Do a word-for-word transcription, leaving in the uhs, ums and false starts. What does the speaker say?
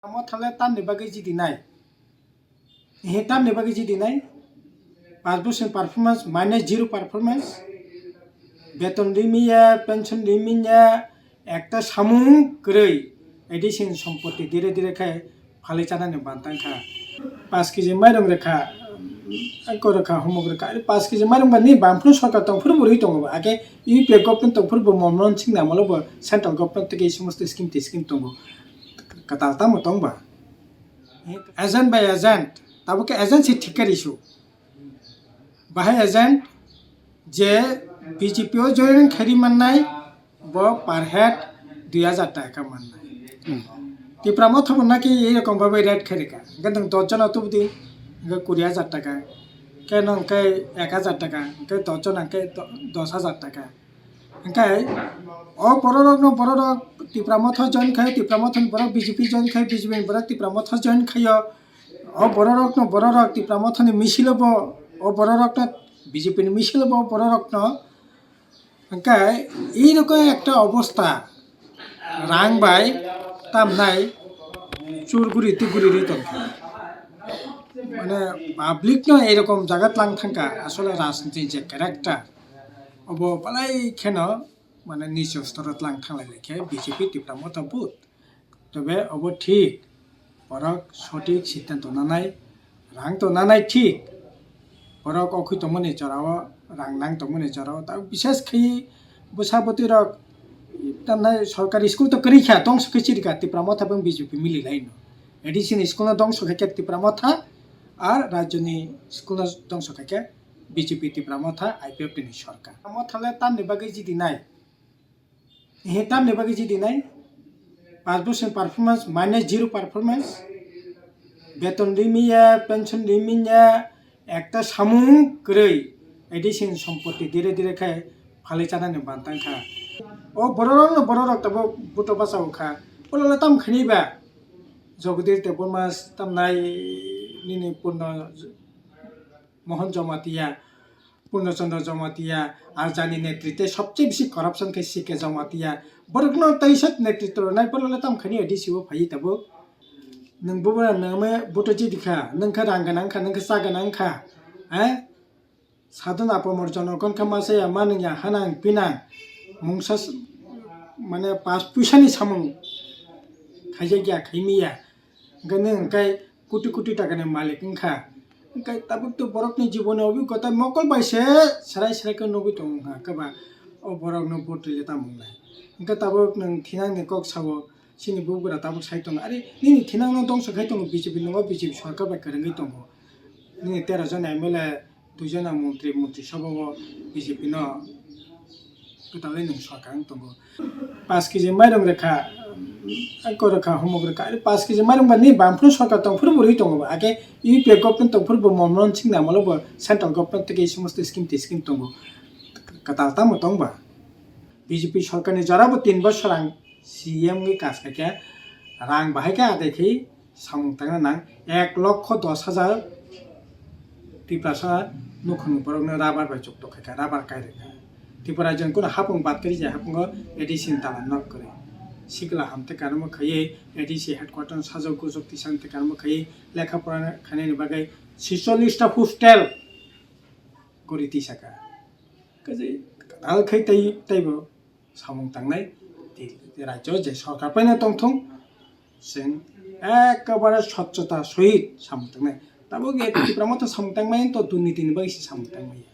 Motha le tamni bagwi jidinai? Ehe, tamni bagwi jidinai? Paanch bosor performance, minus zero performance. Beton rimiya, pension rimiya, ekta samung kwrwi. A D C ni sompoti dire dire khe phalwi chanani bantang kha. Paanch kg mairung rekha, ako rekha, humuk rekha. Ari paanch kg mairung ba ni bamphru sarkar tongphuru bo rwi tongo. Ake U P A government tongphuru bo Manmohan Singh ni amolo bo central government tei somosto scheme tei scheme tongo. Kwtal tamo tong ba? Agent by agent, tabuk khe agent se thik khe risu. Bahai agent je B J P o join khairi mannai, bo per head dui hajar taka mannai. Hmm. Tipra Motha bo naki ei rokom bhabe rate khairika. Hingke nwng dos jona tubudi, hingke kuri hajar taka. Hingke nwng hingke ek hajar taka, hingke dos jona hingke do-, dos hajar taka. Hingke o bororokno bororok Tipra Motha join khai, Tipra Motha ni borok B J P join khai, B J P ni borok Tipra Motha join khaio. O bororokno bororok Tipra Motha ni misilo bo, o bororokno B J P ni misilo bo bororokno Hingke ei rokom ekta obosta, rang bai tamnai chur guri twi guri ri tongkha. Mane public no ei rokom jaga tlang thangkha, asole rajniti je character obo belai kheno mane nicho stor o tlang thanglai laikhe B J P Tipra Motha booth. Tobe obo thik, borok sothik siddhanto nanai, rang to nanai thik, borok okhoi tongmani jorao, rang nang tongmani jorao, ta bises khe bwsa bwtwi rok tamnai sorkari school to kwrwi kha, dongso khe chirika Tipra Motha bw B J P mili laino. A D C ni school no dongso khe khe Tipra Motha, ar rajyoni school no dongso khe khe B J P Tipra Motha, I P F T ni sorkar. Motha le tamni bagwi jidinai? Ehe, tamni bagwi jidinai? Paanch bosor performance, minus zero performance. Beton rimiya, pension rimiya, ekta samung kwrwi. A D C ni sompoti dire dire khe phalwi chanani bantang kha. O bororokno bororok tabuk buto bachao kha. Olo le tam khani ba? Jagadish Debbarma tamnai nini Purno Mohan Jamatia, Purno Chandra Jamatia, ar jani netritwe sobse bisi corruption khe C K Jamatia. Borokno tei sat netritw rwnai, borok le tam khani A D C o phaiwi tabuk. Nwng bubo nwng me buto chidi kha, nwng khe rang gwnang kha, nwng khe cha gwnang kha. Eh? Sadhana pamor jonokon khe ma chaya, ma nungya, hanang, pinang, mungsa s-, mane pas puisani samung khaijakya, khaimiya. Hwnkhe nwng hwnkhe koti koti takani malik wngkha. Hwnkhe tabuk to borokni jiboni obhigota mokol bai se serai serai khe nugwi tongo wngkha, hwnkhe ba o borokno vote rwle tamo wngnai? Hwnkhe tabuk nwng thinangni kok sao, chini bubagra tabuk sai tongo. Are nini thinangno dongso khai tongo B J P, nwng o B J P sorkar bai kwrwngwi tongo. Nini tero jona M L A, dui jona montri, montri sabha o B J P no kwtalwi nwng sorkar wng tongo. Paanch kg mairung rekha, ako rekha, humuk rekha. Ari paanch kg mairung ba ni bamphru sorkar tongphuru bo rwi tongo ba. Ake U P A government tongphuru bo Manmohan Singh ni amolo bo central government tei somosto scheme tei scheme tongo. Kwtal tamo tong ba? B J P sorkar ni jora bo tin bosor ang C M wngwi kaj khaikha, rang bahai khe adai khe samung tangna nang ek lokho dos hajar Tiprasa nukhungni borokno rubber bai chuktok khaikha, rubber kai rwkha. Tripura rajyoni kunu hapung bad kari je hapungo A D C ni dalan nok kwrwi. Sikla hamte karmo khaiwi A D C headquarter sajwk gujwk tisang te karmo khaiwi lekha pora khainani bagwi chisollis ta hostel gori tisaka. Kaje kwtal khai tei teibo samung tangnai, tei rajyo je sorkar paino tongthung, chwng ekebare swchhota sohit samung tangnai. Tabuk je Tipra Motha samung tangmani to durniti ni bagwi se samung tangmani.